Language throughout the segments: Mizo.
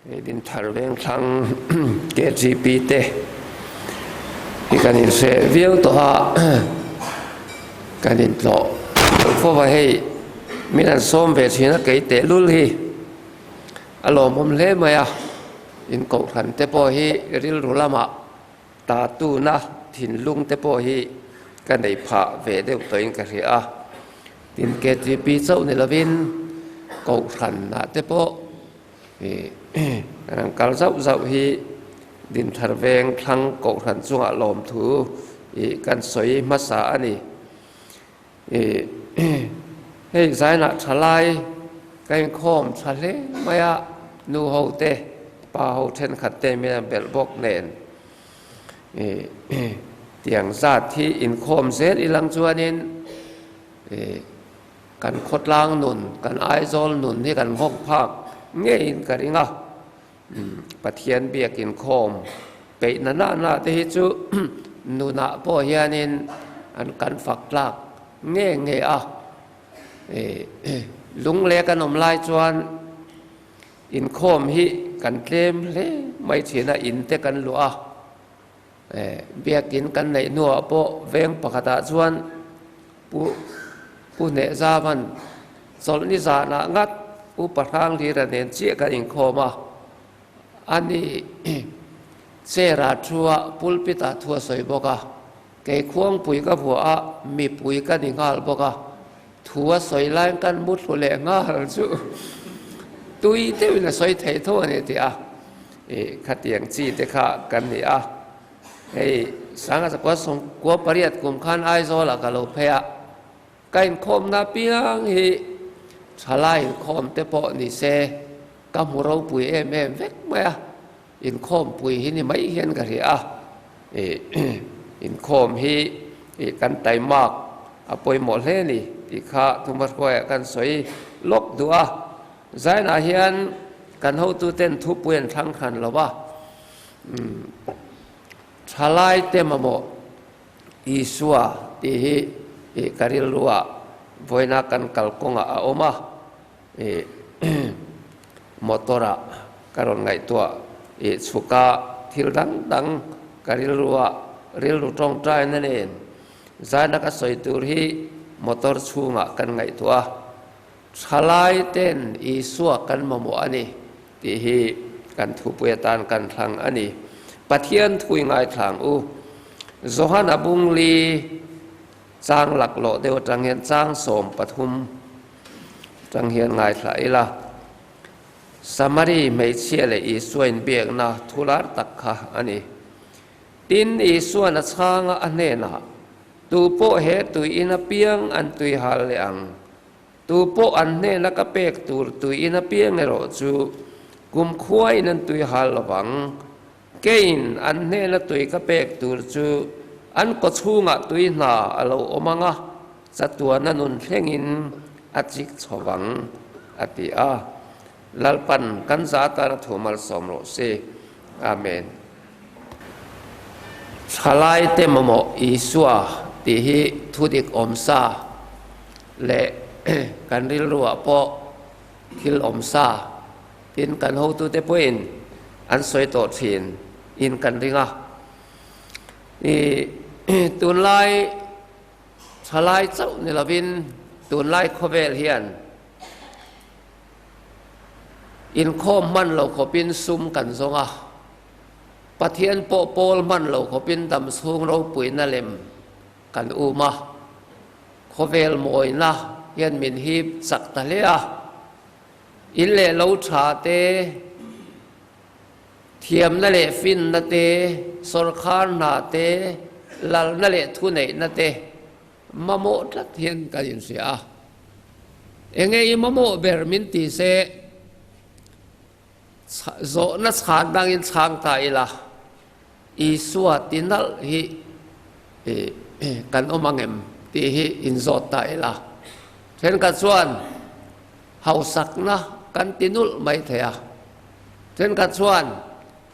Dinthar Vengthlang KGP te hi kan inhreh viau tawh a, kan intlawh deuh fo va hei min han sawm ve thin a kei tehlul hi a lawmawm hle mai a, inkohhran te pawh hi rilru lamah ta tuna thinlung te pawh hi ka nei phah ve deuh tawhin ka hria a, tin KGP chauh ni lovin kohhranah te pawh Kan kal zauh zauh hi Dinthar Veng thlang Kohhran chungah lawmthu ih kan sawi hmasa a ni. Ih hei zainah thalai ka inkhawm tha hle mai a, nu ho te, pa ho thenkhat te min an belh bawk nen ih tiang zat hi inkhawm zel ilang chuanin ih Kan khawtlang nun, kan Aizawl nun hi kan nghawk phak ngeiin ka ring a, Pathian biak inkhawm peihna na na te hi chu nunah pawh hianin an kan fak tlak nge nge a. Lungle kan awm lai chuan inkhawm hi kan tlem hle mai thin a, in te kan luah a. Biakin kan neih hnuah pawh veng pakhatah chuan Pu Pu Hnehzavan chawlhni zanah ngat Upa Hranglira nen chiah kan inkhawm a, ani chair-ah thu a, pulpit-ah thu a sawi bawk a, kei khuangpui ka vuah a, mipui ka ni nghal bawk a, thu a sawi laiin kan mu thlu leh nghal chu tui deuhin a sawi thei tho a ni tih a. Ih khatiang chi te kha kan ni a, hei Sanga zakua sawmkua pariat kum khan Aizawlah ka lo phei a, ka inkhawmna apiang hi thalai inkhawm te pawh ni se ka hmu ropui em em vek mai a, inkhawmpui hi ni mai hian ka hria a, ih inkhawm hi ih kan taimak a pawimawh hle ni tih kha Thumahruaiah kan sawi lawk duh a. Zainah hian kan hotuten thupui an thlang hran lo a, Thalaite mamawh Isua tih hi ih ka rilruah vawiina kan kalkawngah a awm a, ih motor-ah ka rawn ngaihtuah ih chhuka thil dang dang ka rilruah rilru tawngtaina nen zaina ka sawi tur hi motor chhungah kan ngaihtuah a. Thalai ten Isua kan mamawh a ni tih hi kan thupui atan kan thlang a ni. Pathian thui ngaithlang u. Johana bungli chang laklawh deuh atang hian chang 13 atang hian ngaithla ila. Samari hmeichhia leh Isua inbiakna thu lar tak kha a ni. Tin, Isuan a chhanga a hnenah, Tu pawh he tui in apiang an tui hal leh ang. Tu pawh an hnena ka pek tur tui in apiang erawh chu kumkhua in an tui hal lo vang. Keiin an hnena tui ka pek tur chu an kawchhungah tui hna a lo awm ang a, chatuana nun thlengin a chik chho vang, a ti a. Lalpan kan za atana thu malsawm rawh se. Amen. Thalaite mamawh Isua tih hi thudik awmsa leh kan rilruah pawh thil awmsa tin kan hotute pawhin an sawi tawh thin in kan ring a. I tunlai thalai chauh ni lovin tunlai khawvel hian Inkhawm hman lo khawpin sum kan zawng a, Pathian pawh pawl hman lo khawpin dam chhung ropuina lem kan um a, khawvel mawina hian min hip chak ta hle a, in leh lo tha te, thiamna leh finna te, sawrkhar hna te, lalna leh thuneihna te, Mamawh tlat hian kan inhria a, enge i mamawh ber min ti se, zawhna chhan dangin chhang ta ila, Isua ti nalh hi kan awm ang em tih hi inzawt ta ila. Thenkhat chuan hausakna kan ti nulh mai thei a, thenkhat chuan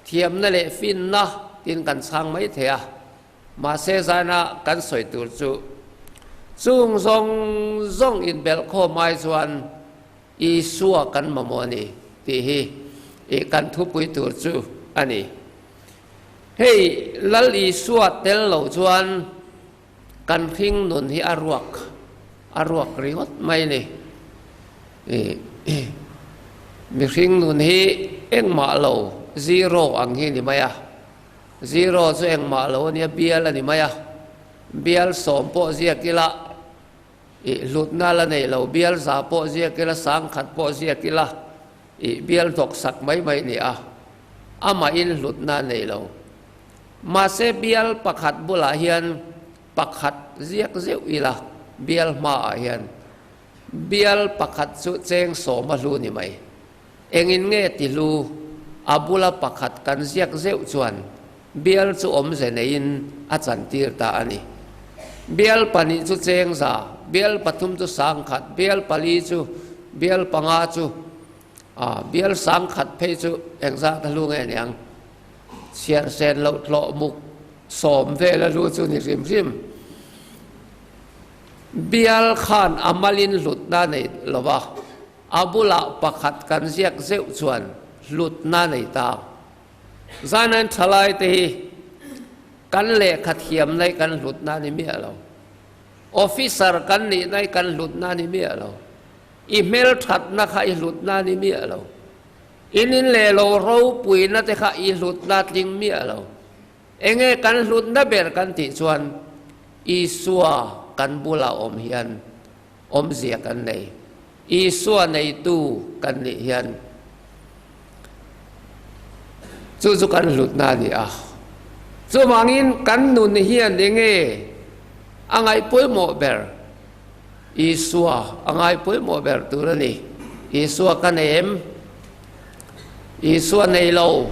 thiamna leh finna tiin kan chhang mai thei a. Mahse zana kan sawi tur chu chung zawng zawng inbelh khawm ai chuan Isua kan mamawh a ni tih hi I kan thupui tur chu a ni. Hei Lal Isua tel lo chuan kan hring nun hi a ruak a ruak ringawt mai ni. I mihring nun hi engmah lo zero ang hi ni mai a. Zero chu engmah lo a nia bial a ni mai a. Bial sawm pawh ziak ila I hlutna la nei lo, bial za pawh ziak ila, sangkhat pawh ziak ila, i bial hnawk sak mai mai ni a, amahin hlutna a nei lo. Mahse bial pakhat bulah hian pakhat ziak zeuh ila, bial hmaah hian bial pakhat chu cheng sawm a hlu ni mai. Engin nge ti hlu? A bula pakhat kan ziak zeuh chuan bial chu awmze neiin a chantir ta a ni. Bial pahnih chu chengza, bial pathum chu sangkhat, bial pali chu bial panga chu, ah, bial sangkhat phei chu engzat a hlu nge niang? Chhiar sen loh tlawh muk sawm vel a hlu chu ni hrim hrim. Bial khan a malin hlutna nei lo va. A bulah pakhat kan ziak zeuh chuan hlutna nei ta. Zainain thalaite hi kan lehkha thiam naih kan hlutna a ni miah lo. Officer kan nih naih kan hlutna a ni miah lo. I hmelthatna kha i hlutna a ni miah lo. In in leh lo ropuina te kha i hlutna a tling miah lo. Enge kan hlutna ber kan tih chuan Isua kan bulah awm hian Awmzia kan nei. Isua neitu kan nih hian chu chu kan hlutna a ni a. Chuvangin kan nun hian enge a ngaih pawimawh ber? Isua a ngai pawimawh ber tur a ni. Isua ka nei em? Isua nei lo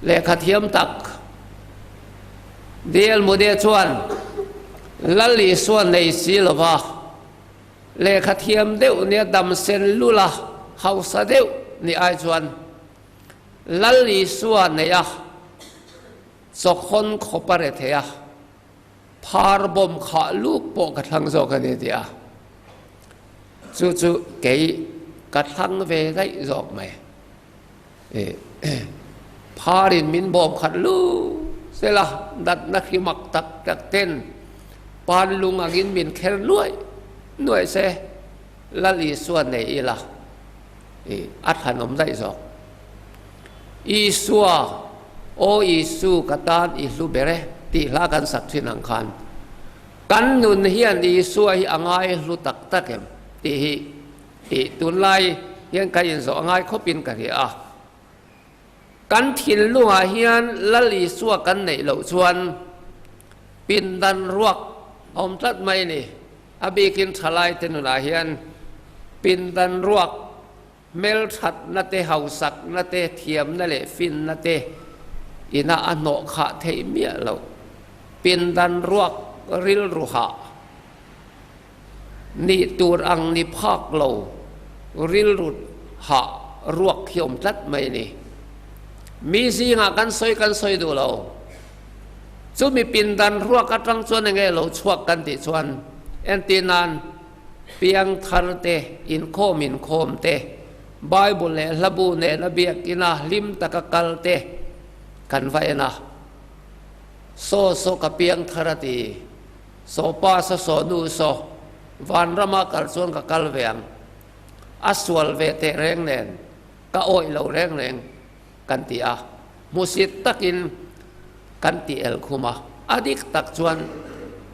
lehkha thiam tak DL Mude chuan Lal Isua nei si lova lehkha thiam deuh nia dam sen lul a, hausa deuh ni ai chuan Lal Isua nei a, chawkhawn khawp a re thei a, phar bawm khah luk pawh ka thlang zawk a ni ti a. Chu chu kei ka thlang ve daih zawk mai. Pharin min bawm khat lu sela natna khi mak tak tak ten pan lung angin min kher nuaih nuaih se Lal Isua nei ila a thlanawm daih zawk. Isua, Aw Isu ka tan i hlu ber e tih hla kan sak thin ang khan kan nun hian Isua hi a ngai hlu tak tak em tih hi Tih tunlai hian ka inzawh a ngai khawpin ka hria a. Kan thinlungah hian Lal Isua kan neih loh chuan pindan ruak a awm tlat mai a ni. A bikin thalaite nunah hian pindan ruak hmelthatna te, hausakna te, thiamna leh finna te ina a hnawh khah theih miah loh. Pindan ruak rilru hah. Nih tur ang ni phak lo rilru hah ruak hi awm tlat mai a ni. Mi zingah kan sawi kan sawi duh lo. Chumi pindan ruak atang chuan enge lo chhuak kan tih chuan entir nan piangthar te, inkhawm inkhawm te, Bible leh hlabu nena biakina hlim taka kal te kan va en a. Saw saw ka piangthar a ti. Saw pa saw saw nu saw vanrama kal chuan ka kal ve ang. A sual ve teh reng nen ka awih lo reng reng kan ti a, hmusit takin kan ti el khum a, a dik tak chuan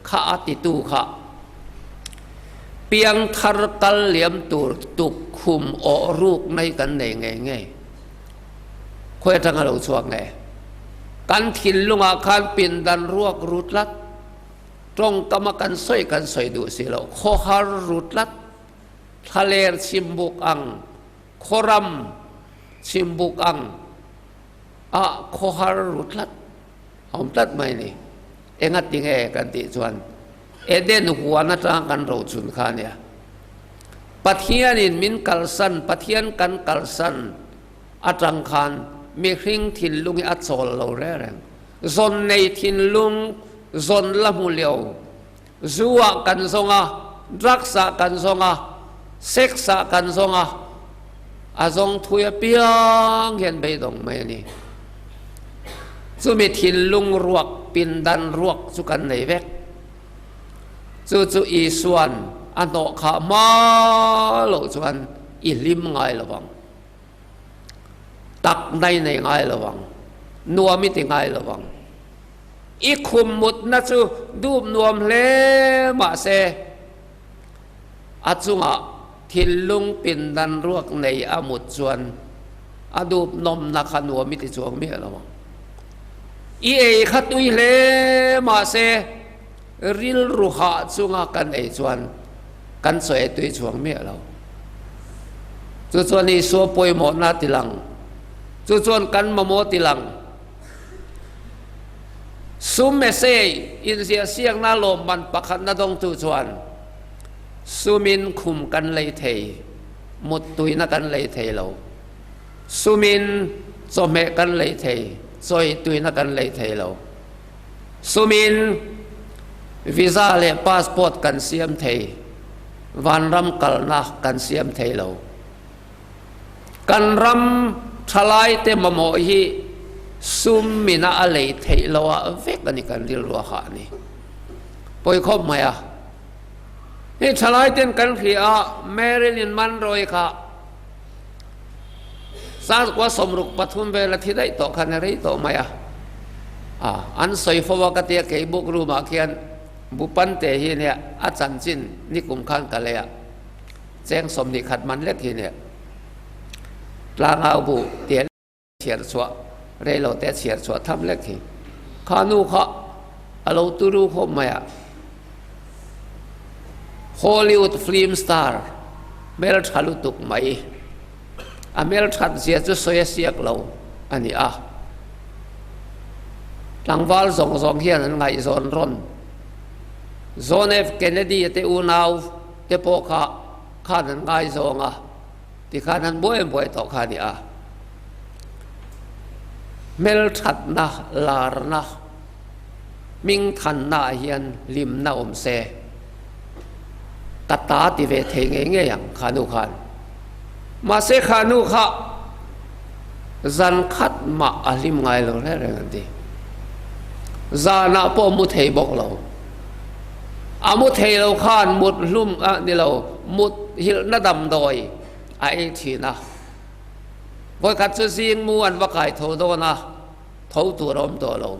kha a titu kha piangthar kal liam tur tuk khum awh ruk mai kan nei ngei ngei. Khawi atanga lo chhuak nge? Kan thinlungah khan pindan ruak ru tlat, tawngkama kan sawi kan sawi duh si lo, khawhar ru tlat, thlaler chhimbuk ang, khawram chhimbuk ang ah khawhar ru tlat a awm tlat mai ni. Engati nge kan tih chuan Eden huan atanga kan rochun kha a nia. Pathianin min kalsan, Pathian kan kalsan atang khan mihring thinlung hi a chawl lo reng reng. Zawn nei thinlung, zawn la hmu lio. Zu ah kan zawng a, drugs ah kan zawng a, sex ah kan zawng a. A zawng thui apiang hian beidawng mai a ni. Chumi thinlung ruak, pindan ruak chu kan nei vek. Chu chu Isua'n a hnawh khah hma loh chuan i hlim ngai lo vang. Tak nai nei ngai lo vang. Nuam i ti ngai lo vang. I khum mutna chu dup nuam hle mahse a chungah thinlung pindan ruak nei a mut chuan a dup nawmna kha nuam i ti chuang miah lo ang. I ei kha tui hle mahse rilru hah chunga kan ei chuan kan chaw ei tui chuang miah lo. Chu chuan Isua pawimawhna ti lang. Chu chuan kan mamawh ti lang. Sum essay inziah siakna lawmman pakhatna dawngtu chuan sumin khum kan lei thei, muttuina kan lei thei lo. Sumin chawhmeh kan lei thei, chawi tuina kan lei thei lo. Sumin visa leh passport kan siam thei, vanram kalna kan siam thei lo. Kan ram thalaite mamawh hi sum mina a lei theih lo ah vek a ni kan rilru a hah ni. Pawi khawp mai a. Hei thalaiten kan hria a Marilyn Monroe kha Sangkua 63 vel a thi daih tawh khan a rei tawh mai a. A an sawi fo a ka tia kei book room ah khian Bupante hi nia a chanchin nikum khan ka lei a. Cheng 21 man lek hi nia tlangau bu tia chhiar chhuah rei lo te chhiar chhuah tham lek hi kha nu kha a lo turu khawp mai a. Hollywood film star hmeltha lutuk mai a hmelthat zia chu sawi a siak lo a ni a. Tlangval zawng zawng hian an ngaihzawn rawn John F Kennedy te unau te pawh kha khan an ngaizawng a, tikhan an buai buai tawh kha a ni a. Hmelthatna, larna, hmingthanna ah hian hlimna awm se, ka ta ti ve thei ngei ngei ang kha nu khan. Mahse kha nu kha zan khat mah a hlim ngai lo reng reng an ti. Zanah pawh mu thei bawk lo. A mu thei lo khan mut hlum a ni lo, mut hilhna damdawi a ei thin a. Vawikhat chu zing mu an va kai tho dawn a, tho tur a awm tawh lo.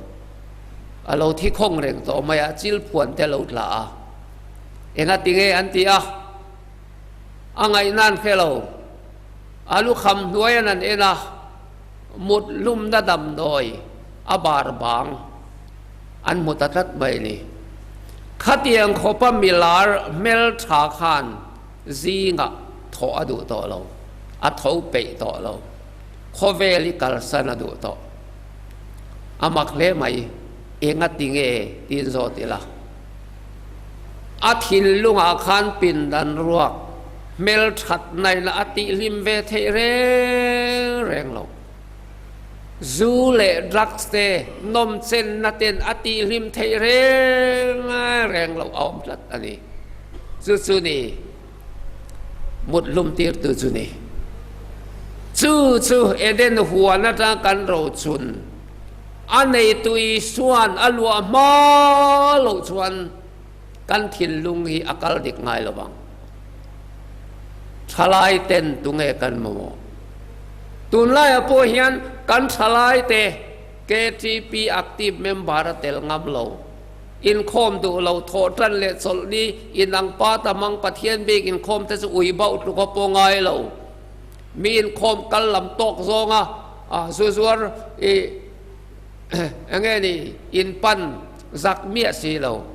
A lo thi khawng reng tawh mai a, chil phuan te a lo tla a. Engati nge an ti a, a ngaihna an hre lo. A lukham hnuai an an en a, mut hlumna damdawi a bar bang. An hmu ta tlat mai a ni. Khatiang khawpa milar hmeltha khan zingah thawh a duh tawh lo, a tho peih tawh lo, khawvel hi kalsan a duh tawh. A mak hle mai, enga ti nge tiin zawt ila. A thinlungah khan pindan ruak hmelthat naina a tihhlim ve theih reng reng lo. Zu leh drugs te nawmchenna ten a tihhlim theih reng reng loh a awm tlat a ni. Chu chu ni mut hlum tirtu chu ni. Chu chu Eden huan atang kan rochun a neitu Isuan a luah hma loh chuan kan thinlung hi a kal dik ngai lo vang. Thalai ten tunge kan mamawh? Tunlaiah pawh hian kan thalaite KTP active member a tel ngam lo. Inkhawm duh lo, thawh tan leh chawlh ni inang pa ta mang Pathian bik inkhawm te chu ui bauh tluk a pawh ngai lo. Mi inkhawm kal lam tawk zawnga zu zuar i enge ni inpan zak miah si lo.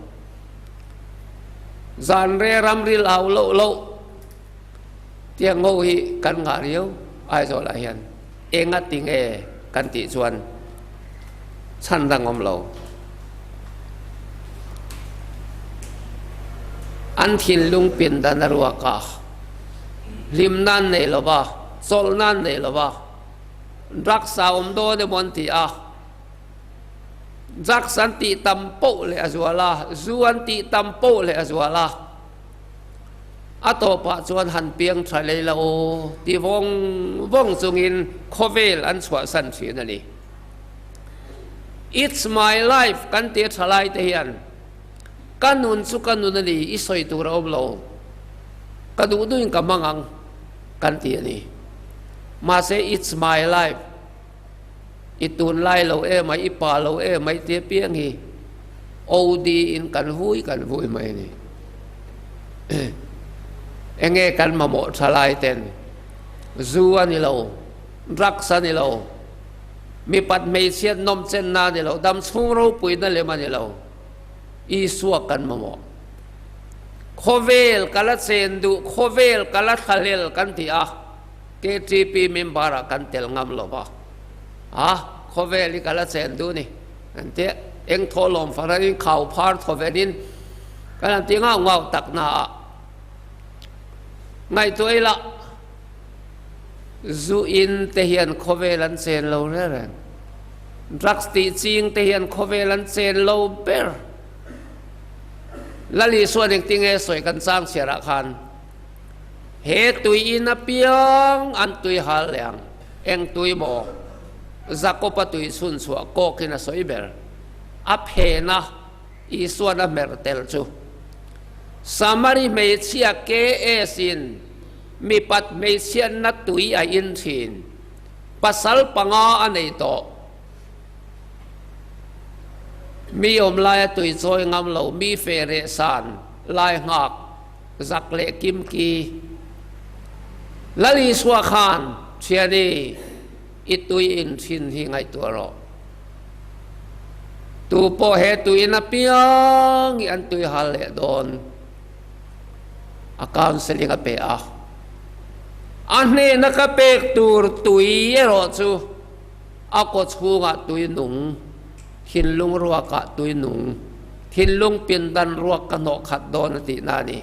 Zan re ramri lau loh loh tiang ngo hi kan ngah riau Aizawl ah hian enga ti nge kan tih chuan chhan dang awm lo. An thinlung pindan a ruak a, hlim nan nei lo va, chawlh nan nei lo va, drugs a awm dawn emaw an ti a, Drugs an tih tam poh leh a zual a, zu an tih tam poh leh a zual a. A tawpah chuan han piang tha lei la aw ti vawng vawng chungin khawvel an chhuahsan thin a ni. It's my life kan ti tha lai te hian ka nun chu ka nun a ni, i sawi tur a awm lo, ka duh duhin ka hmang ang kan ti a ni. Mahse it's my life i tunlai lo emai, i pa lo emai tia piang hi OD in kan vui kan vui mai a ni. Enge kan mamawh tha lai ten zu a ni lo, drugs a ni lo, mipat hmeichhiat nawm chenna a ni lo, dam chhung ropuina lem a ni lo, Isua kan mamawh. Khawvel ka la chen duh, khawvel ka la thlahlel kan ti a. KTP member ah kan tel ngam lo va, a khawvel hi ka la chen duh ni an ti a, eng thaw lawm fahran in khau phar thaw ven in kan han ti ngau ngau tak na ah ngaihtuah ila zu in te hian khawvel an chen lo reng reng, drugs tih ching te hian khawvel an chen lo ber, Lali suan engtinge sawi kan chang chhiar ah khan. He tui in apiang an tui hal leh ang. Eng tui maw? Jakob-a tui chhun chhuah kawkin a sawi ber. A phena Isuan a hmer tel chu. Samari hmeichhia KS in mipat hmeichhiatna tui a in thin. Pasal panga a nei tawh. Mi awm laia tui chawi ngam lo, mi fe reh san lai nghak. Zak leh kim ki. Lal Isua khan, Thiani, i tui in thin hi ngaihtuah rawh. Tu pawh he tui in apiang hi an tui hal leh dawn. A counselling a pe a. A hnena ka pek tur tui erawh chu a kaw chhungah tui nung, thinlung ruakah tui nung, thinlung pindan ruak ka hnawh khat dawn a tihna a ni.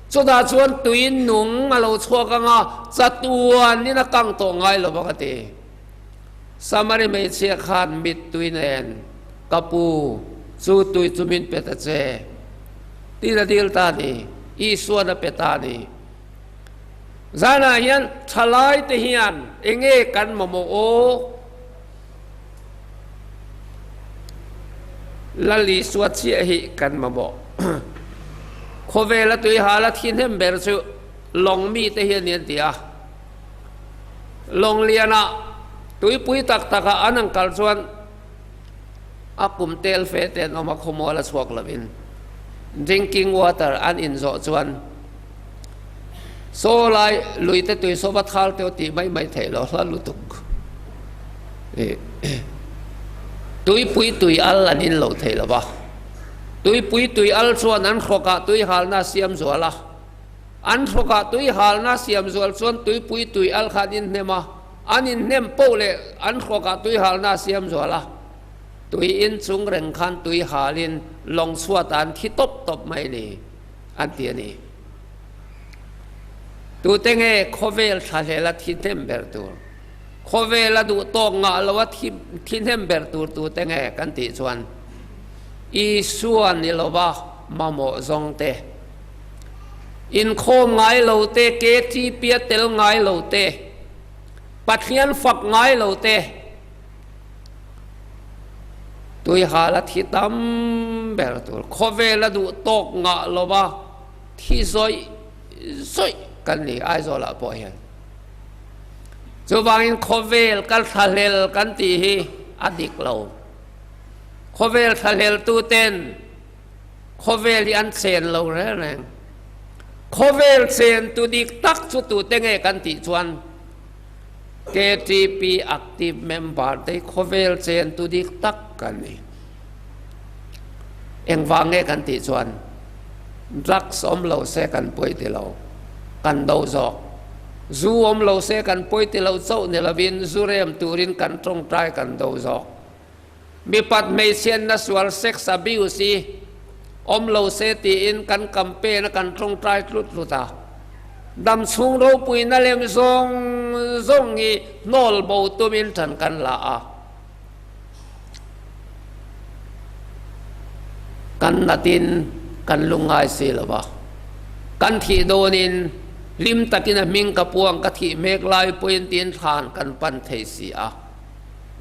Chutah chuan tui nung a lo chhuak ang a, chatuanin a kang tawh ngai lo vang a ti. Samari hmeichhia khan mittui nen, Ka pu, chu tui chu min pe ta che. Tiin a dil ta a ni. Isuan a pe ta a ni. Zanah hian thalaite hian enge kan mamawh aw? Lal Isua chiah hi kan mamawh. Khawvela tuihal a thi hnem ber chu lawng mite hi a ni an ti a. Lawng lianah tuipui tak takah an ang kal chuan a kum tel fe te an awm a, khawmual a chhuak lovin drinking water an inzawh chuan saw lai lui te tui saw va thal teuh tih mai mai theih loh hla lutuk. Tuipui tui al an in loh theih lo va, tuipui tui al chuan an hrawkah tui halna a siam zual a, an hrawkah tui halna a siam zual chuan tuipui tui al kha an inhnem a, An inhnem poh leh an hrawkah tui halna a siam zual a, tui in chung reng khan tui halin lawng chhuatah an thi tawp tawp mai ni, an ti a ni. Tute nge khawvel thlahlela thi hnem ber tur? Khawvela duh tawk ngah loa thi hnem ber tur tute nge kan tih chuan Isua ni lova mamawh zawng te, inkhawm ngai lo te, KTP a tel ngai lo te, Pathian fak ngai lo te, tuihal a thi tam ber tur, khawvel a duh tawk ngah lova thi zawih zawih kan ni Aizawl ah pawh hian. Chuvangin khawvel kal thlahlel kan tih hi a dik lo. Khawvel thlahlel tu ten Khawvel hi an chen lo reng reng. Khawvel chen tu dik tak chu tute nge kan tih chuan KTP active member te hi khawvel chen tu dik tak kan ni. Engvang nge kan tih chuan drugs awm lo se kan pawi ti lo, kan do zawk. Zu awm lo se kan pawi ti lo chauh ni lovin zu rem turin kan tawngtai kan do zawk. Mipat hmeichhiatna sual sex abuse hi awm lo se tiin kan campaign a kan tawngtai tlut tlut a. Dam chhung ropuina lem zawng zawng hi hnawl bo tumin tan kan la a. Kan natin kan lungngai si lo va. Kan thih dawnin hlim takin a hming ka puang ka thih hmek lai pawhin tiin thlan kan pan thei si a.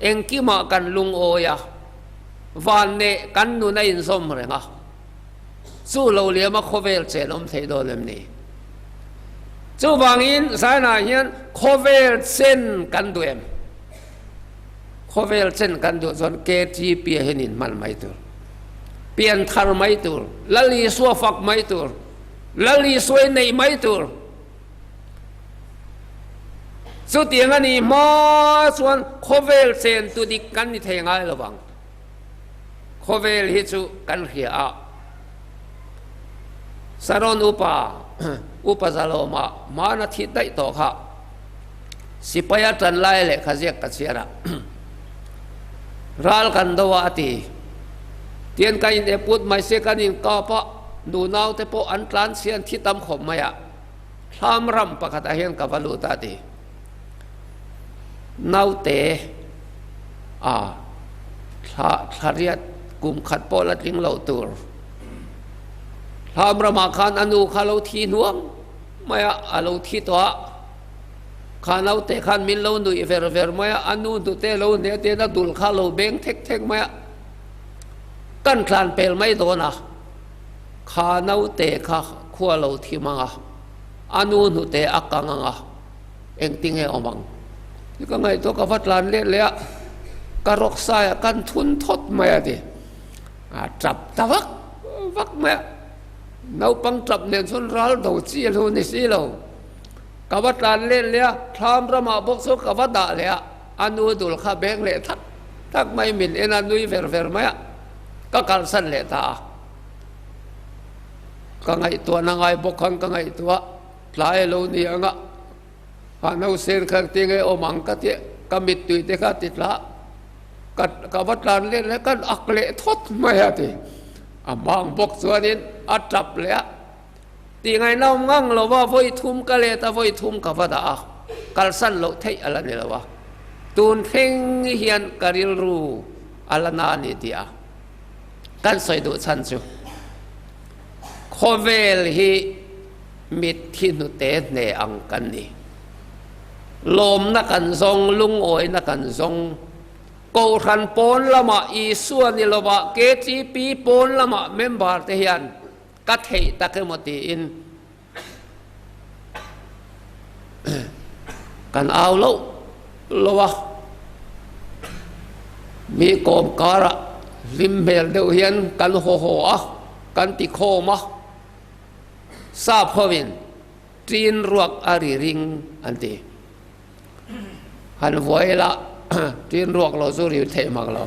Engkimah kan lungawi a, van neh kan nun a inzawm reng a. Chu lo liama khawvel chen awm thei dawn em ni? Chuvangin zainah hian khawvel chen kan duh em? Khawvel chen kan duh chuan KTP ah hian inhman mai tur, pian thar mai tur, Lal Isua fak mai tur, Lal Isua in neih mai tur. Chutiang a nih hma chuan khawvel chen tu dik kan ni thei ngai lo vang. Khawvel hi chu kan hria a, Saron upa, upa Zalawma hmana thi daih tawh kha sipai a tan lai lehkha ziak ka chhiar a, ral kan do a a ti. Tian kan in eput mai se kan in kap a, nunau te pawh an tlan chhia an thi tam khawp mai a, thlam ram pakhat ah hian ka va lut a a ti. Naute a thla thla riat kum khat pawh la tling loh tur. Thlam ramah khan a nu kha lo thi hnuang mai a, a lo thi tawh a. Kha naute khan min lo nuih ver ver mai a, a nu hnute lo hne ten a dul kha lo beng thek thek mai a. Kan tlan pel mai dawn a, kha naute kha khua lo thi mang a, a nu hnute a kang ang a. Engtinge awm ang? Ti ka ngaihtuah ka va tlan leh leh a, ka rawk sai a kan thun thawt mai a ti. A tap ta vak vak mai a, naupang tap nen chuan ral do chi a lo ni si lo. Ka va tlan leh leh a, thlam ramah bawk chuan ka va dah leh a, a nu dul kha beng leh thak thak mai min en a nui ver ver mai a, ka kalsan leh ta a. Ka ngaihtuahna ngai bawk khan ka ngaihtuah. Tlai a lo ni ang a, ha nausen kha tinge awm ang ka ti, ka mittui te kha ti tla, ka ka va tlan let leh kan ak leh thawt mai a ti. A hmang bawk chuanin a tap leh a, tih ngaihna awm ngang lo va, vawi thum ka let a, vawi thum ka va dah a, kalsan loh theih a la ni lo a, tun thleng hian ka rilru a la na a ni tih a kan sawi duh chhan chu khawvel hi Mitthi hnute hne ang kan ni. Lawmna kan zawng, lungawina kan zawng. Kohhran pawn lamah Isua ni lovah KTP pawn lamah member te hian ka theih tak emaw tiin kan au loh lo a. Mi kawm karah hlim hmel deuh hian kan haw haw a, kan ti khawm a. Sap hovin ṭin ruak a ri ring an ti. Han vuai ila ṭin ruak lo chu ri theih mak lo.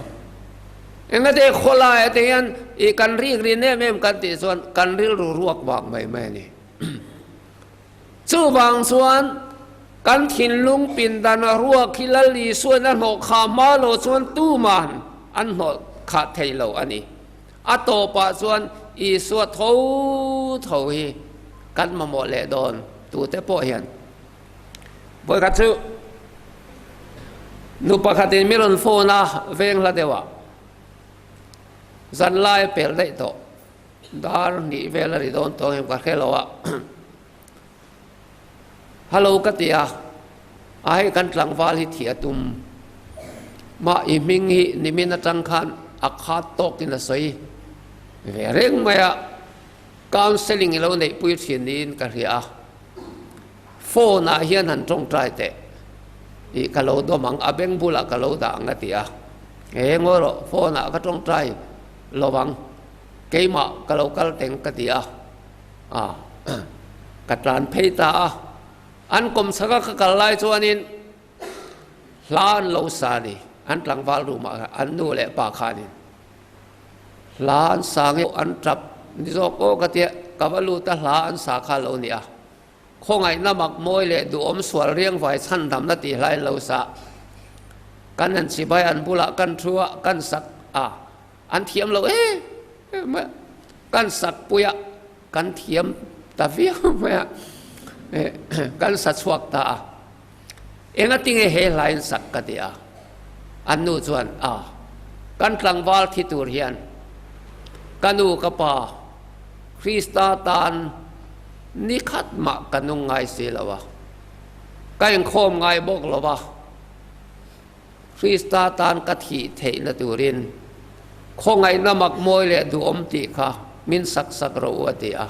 Engate khawlai ate hian i kan rik rin em em kan tih chuan kan rilru ruak vang mai mai a ni. Chuvang chuan kan thinlung pindan a ruak hi Lal Isuain a hnawh khah hma lo chuan tuman an hnawh khah thei lo a ni. A tawpah chuan Isua tho tho hi kan mamawh leh dawn tute pawh hian. Vawikhat chu nu pakhatin mi rawn phone a, veng hla deuhah zan lai a pel daih tawh, dar hnih vel a ri dawn tawh ang em ka hre lo a. Hello ka ti a, a hei kan tlangval hi thih a tum. Mah i hming hi nimin atang khan a khat tawkin a sawi ve reng mai a, counselling i lo neihpui thin niin ka hria a. Phone ah hian han tawngtai teh tih ka lo dawm ang, a beng bulah ka lo dah ang a ti a. He ngawi rawh, phone ah ka tawngtai lo ang, keimah ka lo kal teng ka ti a. A, ka tlan phei ta a, an kawmchhaka ka kal lai chuanin hla an lo sa a ni, an tlangval room ah an nu leh pa khanin hla an sa nge an tap ni zawk aw ka tia, ka va lut a hla an sa kha lo ni a, khawngaihna mak mawi leh duhawm sual riangvai chhandamna tih hla in lo sa, kan han chibai an bulah kan thu a, kan sak a. An thiam lo em em mai a, kan sak pui a, kan thiam ta viau mai a, kan sa chhuak ta a. Engatinge he hlain sak ka ti a, an nu chuan a, kan tlangval thi tur hian ka nu ka pa Krista tan. Ni khat mah ka nung ngai si lo a, ka inkhawm ngai bawk lo a, Krista tan ka thih theihna turin khawngaihna mak mawi leh duhawm tih kha min sak sak rawh u a ti a.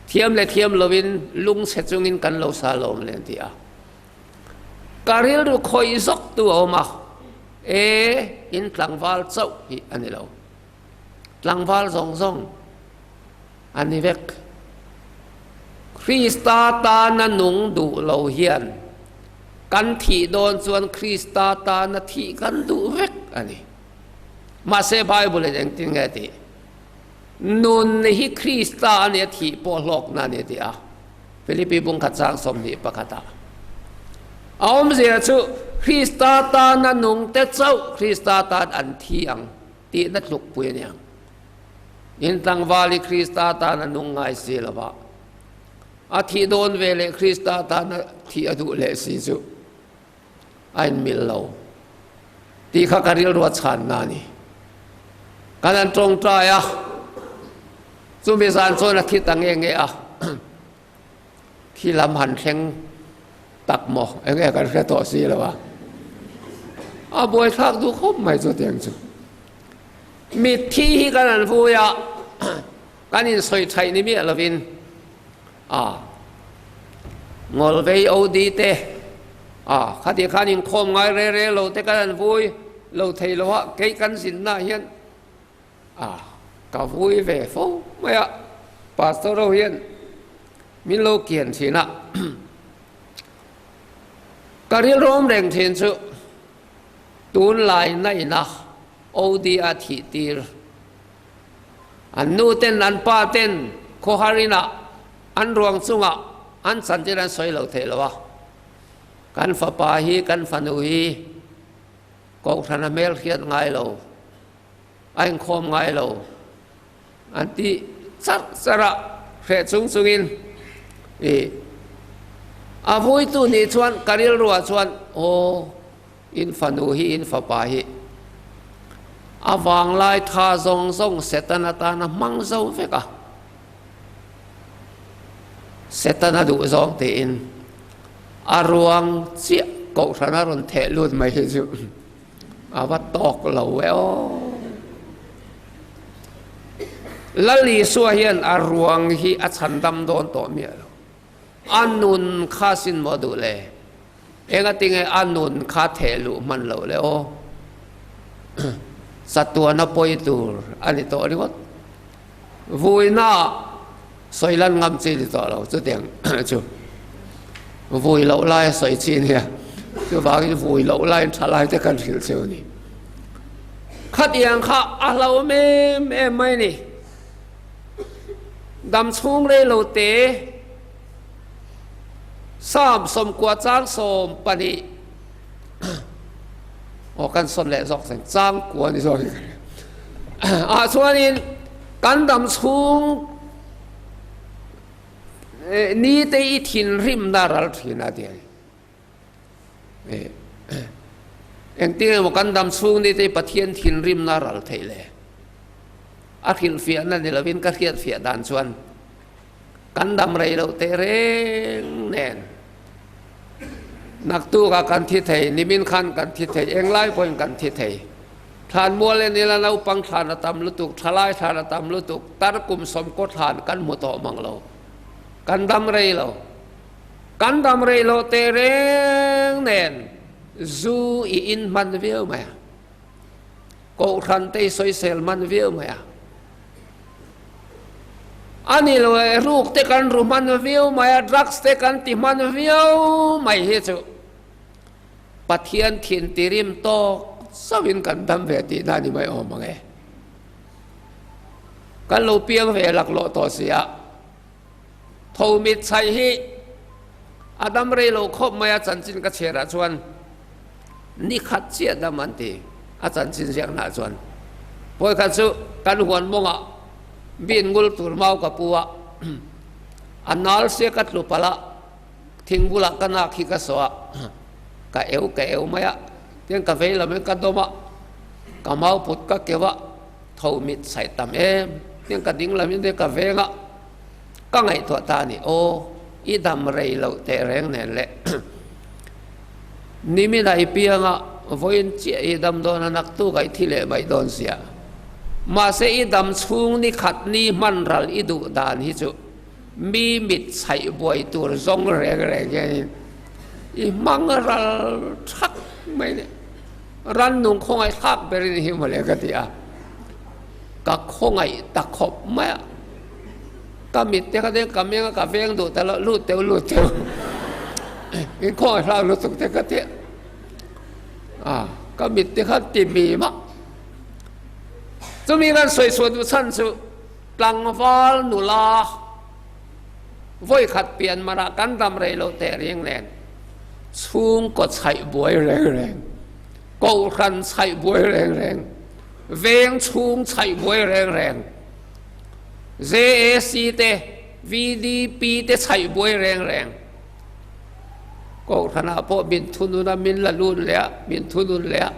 Thiam leh thiam loin lungchhe chungin kan lo sa lawm le an ti a. Ka rilru khawih zawk tu a awm a, e in tlangval chauh hi a ni lo. Tlangval zawng zawng a ni vek. Krista tana nung duh lo hian kan thih dawn chuan Krista tana thih kan duh vek a ni. Mahse Bible in engtin nge tih? Nun hi Krista a nia thih pawh hlawkna a ni a ti a. Philippi bungkhat chang 21 ah. A awmzia chu Krista tana nung te chauh Krista tan an thi ang tihna tlukpui a niang. In tlangval hi Krista tan a nung ngai si lo va, a thih dawn ve leh Krista tana thih a duh leh si chu a inmil lo tih kha ka rilru a chhanna a ni. Kan han tawngtai a, chumi zan chuan a thi ta nge nge a, thi lam han thleng tak maw eng nge kan hre tawh si lo a, a buaithlak duh khawp mai chu tiang chu. Mitthi hi kan han vui a, kan insawi thaih ni miah lovin a ngawlvei OD te a khati khan inkhawm ngai re re lo te kan han vui lo thei lo a, kei kan zinna hian a ka vui ve fo mai a, pastor ho hian min lo kian thin a, ka rilrawm reng thin chu tunlai naina OD a thih tir. An nu ten an pa ten khawhar inah an ruang chungah an chantir an sawi lo theih lo a, kan fapa hi kan fanu hi kohhran a hmel hriat ngai lo, a inkhawm ngai lo an ti charh charh a, hreh chung chungin i a vuitu nih chuan ka rilruah chuan aw In fanu hi in fapa hi a vanglai tha zawng zawng Satan atana hmang zo vek a, Satan a duh zawng tiin a ruang chiah kohhran a rawn theh lut mai hi chu a va tawk lo e aw. Lal Isua hian a ruang hi a chhandam dawn tawh miah lo. A nun kha sin maw duh le? Engatinge a nun kha theh luh hman loh le aw? Chatuana pawi tur a ni tawh ringawt. Vuina sawi lan ngam chi ni tawh lo chutiang chu. Vui loh lai a sawi chi nia. Chuvangin vui loh laiin tha lai te kan hrilh cheu ni. Khatiang kha a hlauhawm em em mai ni. Dam chhung rei lo te Psalm 90 chang 12 aw kan sawn leh zawk theng chang kua ni zawk ah chuanin kan dam chhung ni te i thinrimna ral thin a ti a ni. Engtin emaw kan dam chhung ni te Pathian thinrimna ral theih le? A hrilhfiahna ni lovin ka hriatfiah dan chuan kan dam rei loh teh reng nen naktukah kan thi thei, nimin khan kan thi thei, englai pawhin kan thi thei. Thlanmual en ila naupang thlan a tam lutuk, thalai thlan a tam lutuk, tar kum sawmkaw thlan kan hmu tawh mang lo, kan dam rei lo. Kan dam rei loh teh reng nen zu i in hman viau mai a, kohhran te i sawisel hman viau mai a, a ni lo e ruk te kan ru hman viau mai a, drugs te kan ti hman viau mai hi chu Pathian thin tirim tawk chauhin kan dam ve tihna a ni mai awm ang e. Kan lo piang ve laklawh tawh si a. Tho mit chhaih hi a dam rei lo khawp mai a, chanchin ka chhiarah chuan ni khat chiah dam an ti a chanchin ziaknaah chuan. Pawi khat chu kan huan mawngah bin ngul tur mau ka pu a, a nal sia ka tlu palh a, thing bulah ka nak hi ka sawh a, ka eu ka eu mai a, tiang ka vei lam in ka dawm a, ka mau put ka keuh a, tho mit chhaih tam em, tiang ka ding lam in ka veng a. Ka ngaihtuah ta a ni, Aw, i dam rei loh teh reng nen le. Nimin ah i piang a, vawiin chiah i dam dawn a, naktuk ah i thi leh mai dawn sia. Mahse i dam chhung ni khat ni hman ral i duh dan hi chu mi mit chhaih buai tur zawng reng reng hianin i hmang ral thak mai ni. Rannung khawngaih thlak berin hi mawle ka ti a, ka khawngaih ta khawp mai a, ka mit te kha chuan ka meng a ka veng duh ta lo, lut teuh lut teuh in khawngaih thlak lutuk te ka ti a, ka mit te kha ti mim a, chumi kan sawi chhuah duh chhan chu tlangval nula vawi khat pian marah kan dam rei loh teh ring nen. Chhungkaw chhaih buai reng reng, kohhran chhaih buai reng reng, veng chhung chhaih buai reng reng, JAC te, VDP te chhaih buai reng reng, kohhranah pawh min thunun a, min la lut leh a, min thunun leh a,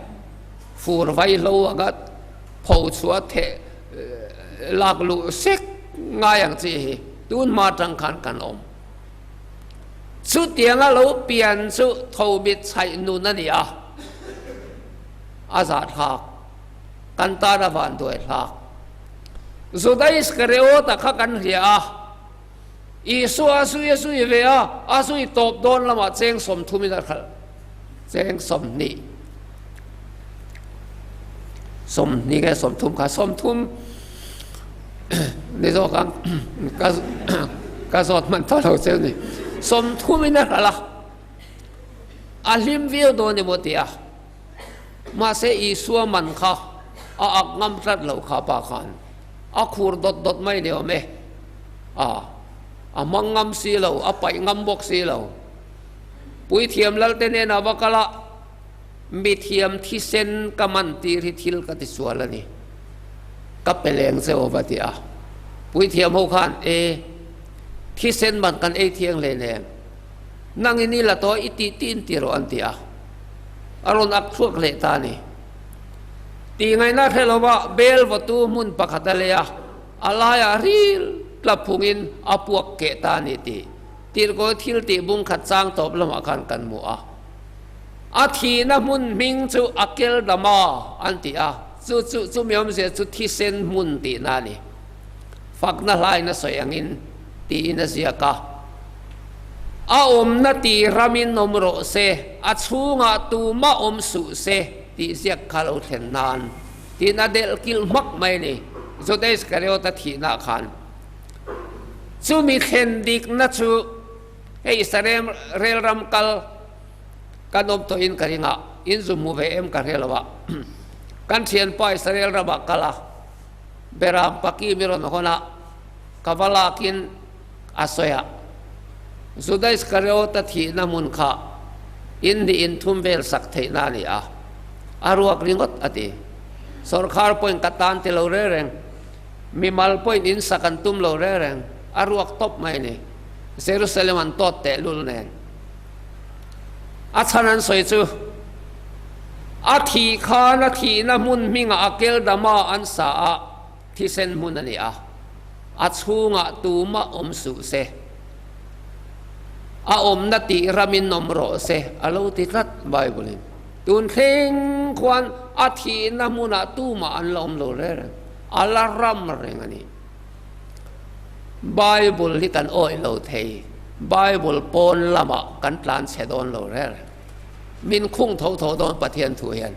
fur vaihlo anga pho chhuah theh lak luh sek ngai ang chi hi tun hma atang khan kan awm. Chutianga lo pian chu thobit chhaih nun a ni a, a zahthlak, kan tan a vanduai thlak. Juda Iskariota kha kan hria a, Isua a zui a zui ve a, a zui tawp dawn lamah cheng sawmthumin a hralh, cheng 20, 20 nge 30 kha, 30 ni zawk ang ka ka zawt hman tawh lo cheu ni 30 in a hralh a a hlim viau dawn emaw ti a mahse Isua man kha a ak ngam tlat lo kha pa khan a khur dawt dawt mai ni awm e a a hmang ngam si lo a paih ngam bawk si lo puithiam lalte nen a va kal a Mithiam thisen ka man tir hi thil ka ti sual a ni. Ka pe leng che aw va ti a. Puithiam ho khan, E, thisen man kan ei thiang hle nen. Nangin i la tawh i tih tih in ti rawh an ti a. A rawn ak chhuak leh ta a ni. Tih ngaihna hre lova bel vawtu hmun pakhat a lei a, a laiah ril tla phungin a puak keh ta a ni tih tirhkawi thil tih bung khat chang tawp lamah khan kan hmu a. A thihna hmun hming chu Akeldama an ti a, chu chu chumi awmzia chu thisen hmun tihna a ni. Fakna hlain a sawi angin tiin a ziak a. A awmna tih ramin awm rawh se, a chhungah tumah awm suh se tih ziak kha lo thlen nan tiin a delh kilh hmak mai a ni, Juda Iskariota thihnaah khan. Chumi thlen dikna chu Hei Israel rel ram kal kan awm tawh in ka ring a, in zu hmu ve em ka hre lo a. Kan thianpa Israel ramah kal a, Beram paki mi rawn hawn a, ka va lakin a sawi a, Juda Iskariota thihna hmun kha in hnih in thum vel sak theihna a ni a, a ruak ringawt a ti. Sawrkhar pawhin ka tan ti lo reng reng, mimal pawhin in sak an tum lo reng reng, a ruak tawp mai a ni. Jerusalem an tawt tehlul nen a chhan an sawi chu a thih khan a thihna hmun hmingah a keldama an sa a, thisen hmun a ni a, a chhungah tumah awm suh se, a awmna tih ramin awm rawh se a lo ti tlat Bible-in. Tun thleng khuan a thihna hmunah tumah an la awm lo reng reng, a la ram reng a ni. Bible hi kan awih lo thei, Bible pawn lamah kan tlan chhe dawn lo reng reng. Min khung tho tho dawn Pathian thu hian.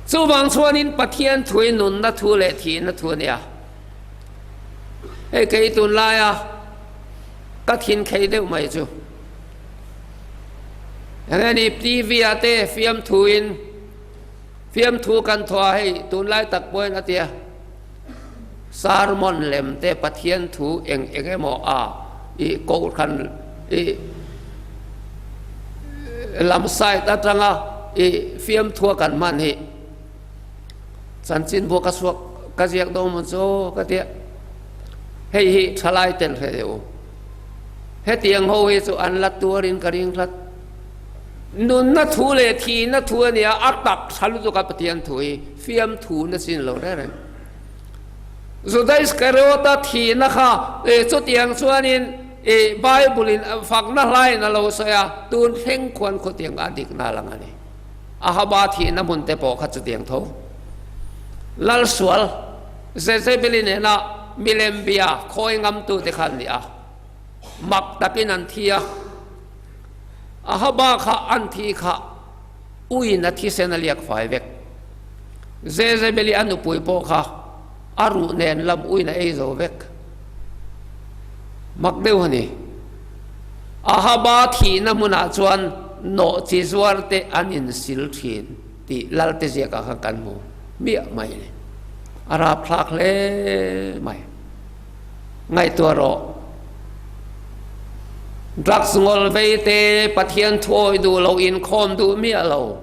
Chuvang chuanin Pathian thu hi nunna thu leh thihna thu a nia. Hei kei tunlaia ka thin khei deuh mai chu. Enge ni TV ah te fiamthuin Fiamthu kan thaw a hei tunlai tak pawhin a tia sermon lem te Pathian thu eng eng emaw a i kohhran i lam side atanga i fiamthua kan hman hi chanchin buak ka suak ka ziak dawn maw chu ka tia hei hi thalai ten hre deuh u hetiang ho hi chu an la tuarin ka ring hlat. Nunna thu leh thihna thu a nia, a tak tha lutuk a Pathian thu hi fiamthu na chin lo reng reng. Juda Iskariota thihna kha chutiang chuanin Bible-in fakna hlain a lo sawi a, tun thleng khuan khawtiang a dikna lang a ni. Ahaba thihna hmun te pawh kha chutiang tho. Lalsual Jezebeli nena milem bia khawi ngamtute kha an ni a, mak takin an thi a. Ahaba kha an thi kha uiin a thisen a liak fai vek. Jezebeli a nupui pawh kha a ruh nen lam uiin a ei zo vek. Mak deuh a ni. Ahaba thihna hmunah chuan nawh chi zuar te an insil thin tih Lalte ziakah khan kan hmu miah mai a ni. A rapthlak hle mai. Ngaihtuah rawh. Drugs ngawl vei te Pathian thuawi duh lo inkhawm duh miah lo.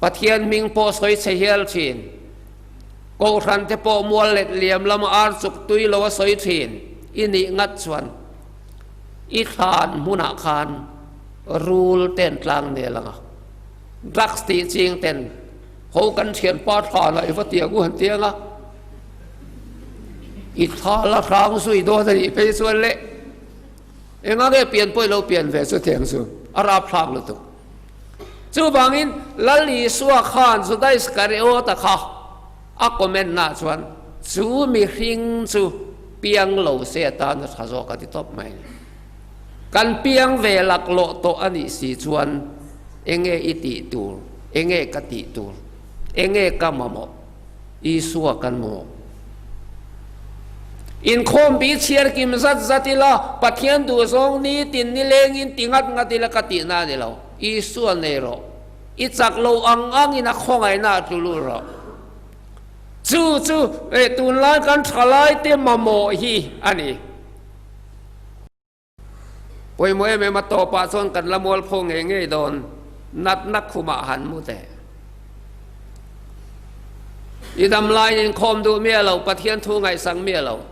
Pathian hming pawh sawi chhe hial thin. Kohhran te pawh mual let liam lama ar chuk tui lo a sawi thin. I nih ngat chuan i thlan hmunah khan rul ten tlang nel ang a. Drugs tih ching ten ho kan thianpa thlan ah i va tiang u han ti ang a. I thla la hrang zui dawn a nih phei chuan le enga nge pian pawh i lo pian ve chu tiang chu a rapthlak lutuk. Chuvangin Lal Isua khan Juda Iskariota kha a comment naah chuan chu mihring chu piang lo se atan a tha zawk a ti tawp mai a ni. Kan piang ve laklawh tawh a nih si chuan enge i tih tur, enge ka tih tur, enge ka mamawh? Isua kan maw? Inkhawm bi chhiar kim zat zat ila, Pathian duhzawng nitin nilengin ti ngat ngat ila ka tihna a ni lo. Isua nei rawh. I chak lo ang angin a khawngaihna a tlu lut rawh. Chu chu tunlai kan thalaite mamawh hi a ni. Pawimawh em em a tawpah chuan kan la mualpho ngei ngei dawn, natna khumah han mu teh. I dam laiin inkhawm duh miah lo, Pathian thu ngaihsak miah lo.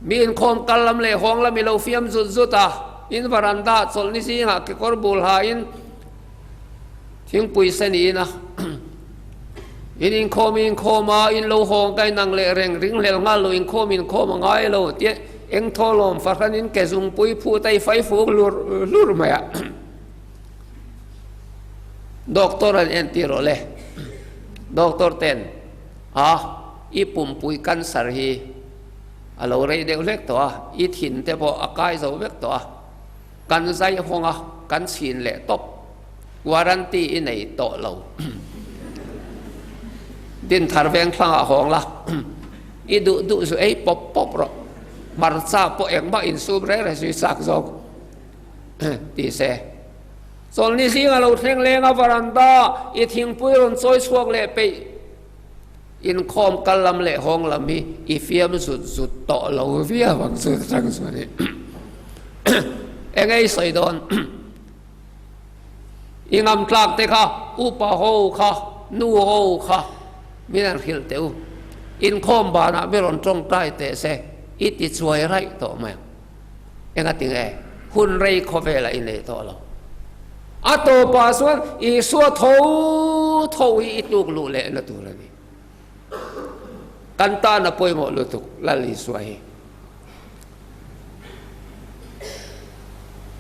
Mi inkhawm kal lam leh hawng lam i lo fiam zut zut a, in varanda chawlhni zingah kekawr bul hain thingpui sen i in a. In inkhawm i inkhawm a, in lo hawng ka inang leh reng, ringhlel nghal lo inkhawm inkhawm a ngai lo tia Eng thawhlawm fahranin ke zungpui phut a i fai fuk lur lur mai a. Doctor an entir rawh le. Doctor ten a i pumpui cancer hi a lo rei deuh hlek tawh a, i thin te pawh a kai zo vek tawh a, kan zai hawng a, kan chhin leh tawp. Warranty i nei tawh lo. Dinthar veng thlangah hawng la. I duh duh zu ei pawp pawp rawh. Hmarcha pawh engmah insum reng reng zui chak zawk ti se. Chawlhni zinga lo thleng leng a varanda i thingpui rawn chawi chhuak leh peih inkhawm kal lam leh hawng lam hi i fiam zut zut tawh lo viau ang chu chang chu a ni. Eng ei sawi dawn? I ngam tlak te kha upa ho kha nu ho kha min an hrilh teh u. Inkhawm banah mi rawn tawngtai teh se i ti chuai raih tawh mai ang. Engati nge hun rei khawvelah i nei tawh lo. A tawpah chuan Isua tho tho hi i tluk luh lehna tur a ni. Kan tan a pawimawh lutuk Lal Isua hi.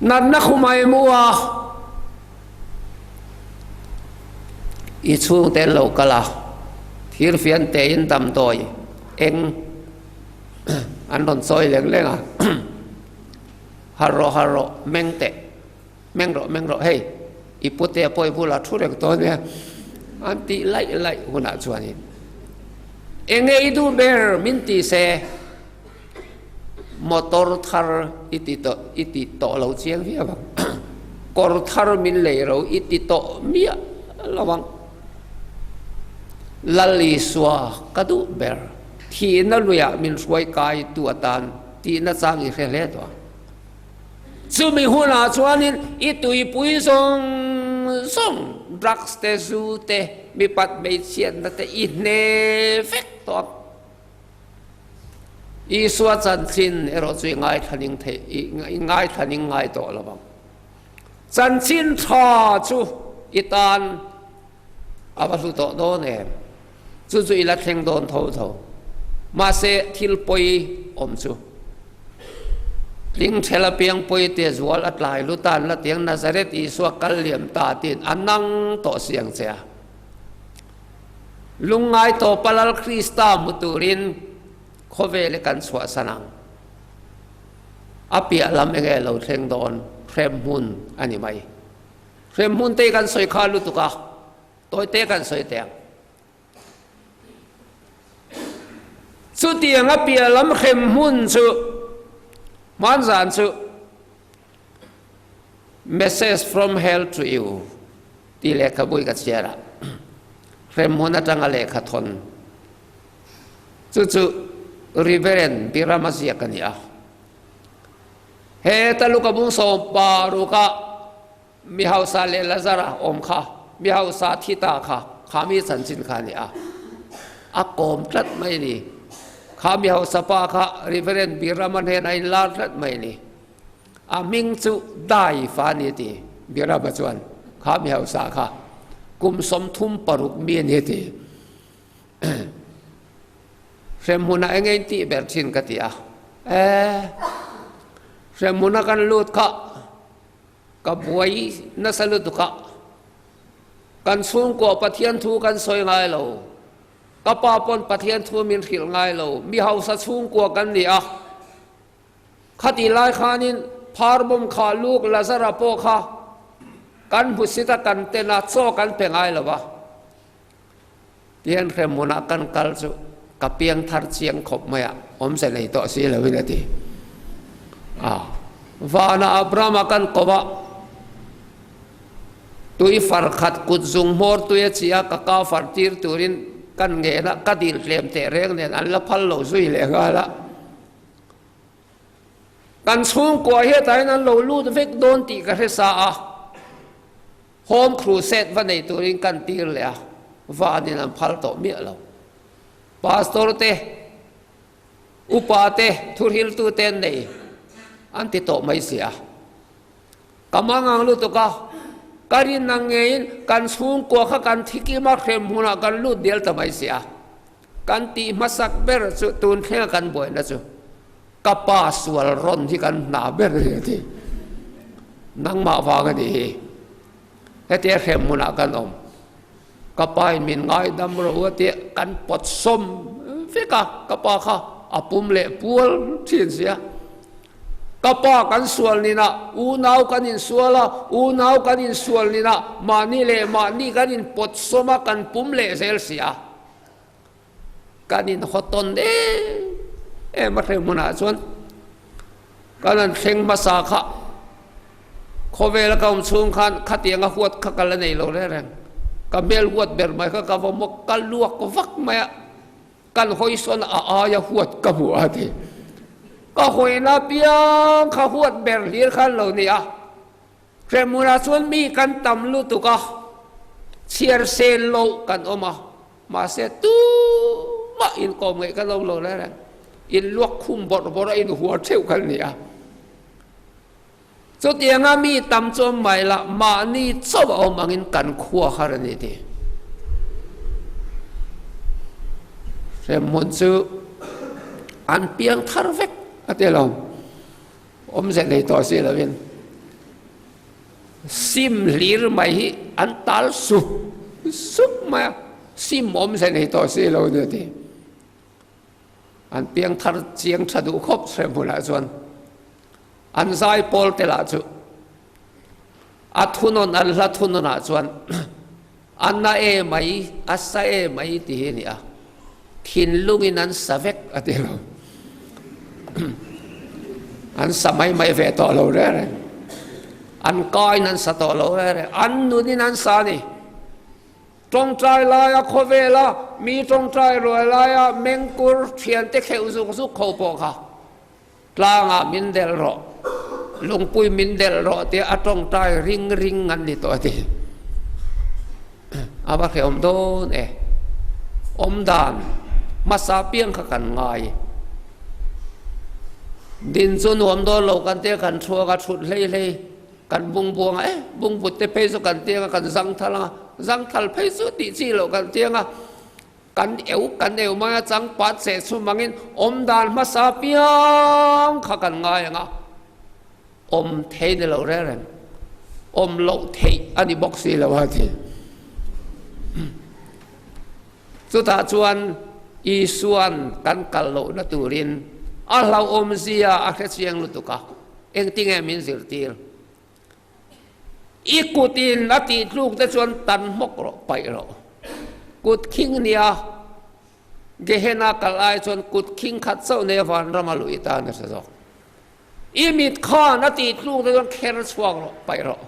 Natna khumai mu a, i chhungte an lo kal a, thirfian tein damdawi eng an rawn chawi leng leng a, harh rawh harh rawh meng teh, meng rawh meng rawh hei i pute pawh i bulah thu reng tawh ania an tih laih laih hunah chuanin eng nge i duh ber min ti se. Motor thar i ti tawh i ti tawh lo chiang viau ang. Kawr thar min lei ro i ti tawh miah lo ang. Lal Isua ka duh ber. Thihna luiah min hruai kai tu atan tihna chang i hre hle tawh ang. Chumi hunah chuanin i tuipui zawng zawng drugs te zu te mipat hmeichhiatna te i hne vek tawh ang. Isua chanchin erawh chu i ngaithla ning thei i ngaithla ning ngai tawh lo vang. Chanchin tha chu i tan a va hlu tawh dawn em? Chu chu i la thleng dawn tho tho. Mahse thil pawi awm chu tling thel apiang pawi te zual a tlai lutan la tiang Nazareth Isua kal liam ta tiin a nang tawh si ang che a. Lungngai tawpa Lal Krista hmu turin khawvel hi kan chhuahsan ang. A piah lam enge lo thleng dawn hremhmun a ni mai. Hremhmun te hi kan sawi kha lutuk a, tawi te kan sawi teh ang. Chutiang a piah lam hremhmun chu hmanzan chu Message from hell to you tih lehkhabu hi ka chhiar a, hremhmun atanga lehkha thawn chu chu Reverend Birama ziak a ni a. He Taluka bung sawmparuka Mi hausa leh Lazara awm kha, mi hausa thi ta kha, kha mi chanchin kha a ni a. A kawm tlat mai a ni. Kha mi hausa pa kha Reverend Birama hnenah a inlar tlat mai a ni. A hming chu Dai fa a ni a ti. Birama chuan kha mi hausa kha kum 36 mi a ni a ti. Hremhmunah eng nge in tih ber thin ka ti a. E, hremhmuna kan lut kha Ka buai nasa lutuk a, kan chhungkuah Pathian thu kan sawi ngai lo, ka pa pawn Pathian thu min hrilh ngai lo, mi hausa chhungkua kan ni a, khatih lai khanin pharbawm kha luk Lazara pawh kha kan hmusit a, kan ten a, chaw kan pe ngai lo va, tihian hremhmunah kan kal chu ka piang thar chiang khawp mai a, awmze nei tawh si loin a ti. A, vana Abrahama kan ko a, tui far khat kut zung hmawr tui a chi a, ka ka far tir turin kan ngen a, ka dil tlem teh reng nen an la phal lo zui leh nghal a. Kan chhungkua hetah hian an lo lut vek dawn tih ka hre sa a. Home crusade va nei turin kan tir leh a, vanin an phal tawh miah lo. Pastor te, upa te, thuhriltu te an nei an ti tawh mai si a. Ka mangang lutuk a, ka rin ang ngeiin kan chhungkua kha kan thikim a, hrem hmunah kan lut dial ta mai si a. Kan tih hmasak ber chu tun thlenga kan buaina chu ka pa sual rawn hi kan hna ber a ni a ti. Nangmah vang a nih hi. Hetia hrem hmunah kan awm. Ka pa in min ngaidam rawh u a tia kan pawt sawm vek a, ka pa kha a pum leh pual thin sia. Ka pa kan sual ninah unau kan insual a, unau kan insual ninah mahni leh mahni kan inpawt sawm a, kan pum leh zel sia. Kan inhawtawn em em a hreh hmunah chuan kan han thleng hmasa kha khawvela ka awm chhung khan khatianga huat kha ka la nei lo reng reng. Ka hmel huat ber mai kha ka va mawk ka luak vak mai a, kan hawi sawn a aia huat ka hmu a ti. Ka hawina piang kha huat ber hlir khan lo ni a. Hrehmunah chuan mi kan tam lutuk a, chhiar sel loh kan awm a, mahse tumah inkawm ngeih kan awm lo reng reng. In luak khum bawrh bawrh a, in huar theuh kan ni a. Chutianga mi tam chu awm mai lah, mahni chauh a awm angin kan khua har a ni ti. Hrehmun chu an piang thar vek a ti lo. Awmze nei tawh si lovin sim hlir mai hi an tal sup sup mai a, sim awmze nei tawh si lo nia ti. An piang thar chiang tha duh khawp hre hmunah chuan an zai pawl te lah chu a thunawn an hla thunawnah chuan a na e mai a sa e mai ti hi a ni a, thinlungin an sa vek a ti lo. An sa mai mai ve tawh lo reng reng. An kain an sa tawh lo reng reng. An nunin an sa a ni. Tawngtai laia khawvela mi tawngtai ruai laia mengkur thiante kheuh zuk zuk ho pawh kha Tlangah min delh rawh, lungpui min delh rawh tia a tawngtai ring ring an ni tawh a ti. A va hrehawm dawn e. Awm dan hmasa piang kha kan ngai. Din chu nuam dawn lo kan tia kan chhuak a, thut hlei hlei kan bung buang a, e bungbut te phei chu kan tiang a, kan zangthal ang a, zangthal phei chu tih chi loh kan tiang a. Kan eu kan eu mai a changpat seh chhum angin awm dan hmasa piang kha kan ngai ang a, awm thei ni lo reng reng, awm loh theih a ni bawk si lo a ti. Chutah chuan Isua'n kan kal lohna turin a hlauhawmzia a hrechiang lutuk a, engtinge min zirtir? I kutin a tih tluk te chuan tan hmawk rawh, paih rawh. Kut khing nia Gehenna kal ai chuan kut khing khat chauh nei vanrama luh i tan a hre zawk. I mit khan a tih tluk te chuan kher chhuak rawh, paih rawh.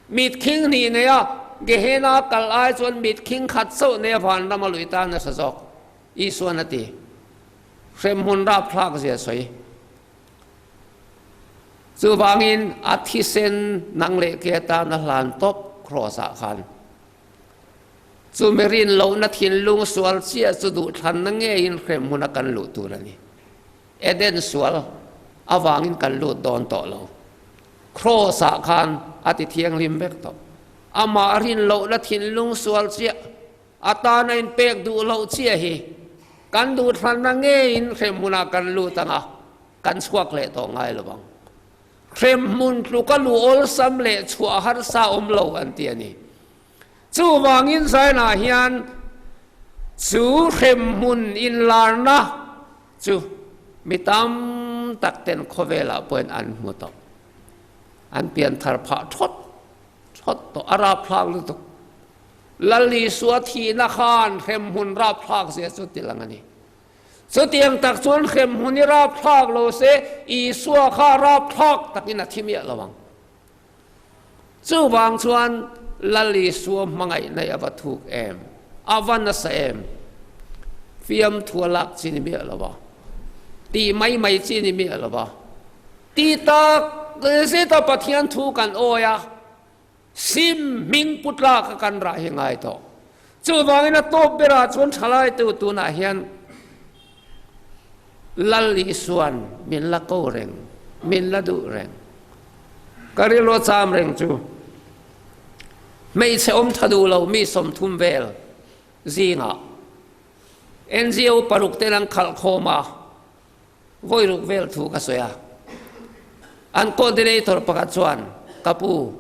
Mit khing hnih neia Gehenna kal ai chuan mit khing khat chauh nei vanrama luh i tan a hre zawk, Isuan a ti. Hremhmun rapthlak zia sawi. Chuvangin a thisen nang leh ke atan a hlan tawp Kraws ah khan. Chumi rin lohna thinlung sual chiah chu duhthlanna ngeiin hrem hmuna kan luh tur a ni. Eden sual avangin kan lut dawn tawh lo. Kraws ah khan a ti thianghlim vek tawh. Amah rin lohna thinlung sual chiah Atana inpek duh loh chiah hi kan duhthlanna ngeiin hremhmunah kan lut ang a, kan chhuak leh tawh ngai lo vang. Hremhmun tluka lu awlsam leh chhuah harsa awm lo an ti a ni. Chuvangin Zainah hian chu hremhmun inlarna chu mi tam tak ten khawvelah pawhin an hmu tawh. An pianthar phah thawt thawt tawh, a rapthlak lutuk. Lal Isua thihna khan hremhmun rapthlak zia chu ti lang a ni. Chutiang tak chuan hremhmun i rapthlak lo se, Isua kha rapthlak takin a thi miah lo ang. Chuvang chuan Lal Isua hmangaihna hi a va thuk em, a va nasa em? Fiamthu a lak chi ni miah lo va, tih mai mai chi ni miah lo va, ti tak zeta Pathian thu kan awi a, Sim hming pu tlak a kan rah hi ngai tawh. Chuvangin a tawp berah chuan thalaitu tunah hian Lal Isuan min la ko reng, min la duh reng. Ka rilru a cham reng chu hmeichhe awm tha duh lo mi 30 vel zingah NGO paruk ten an khalh khawm a, Vawi ruk vel thu ka sawi a, an coordinator pakhat chuan, Ka pu,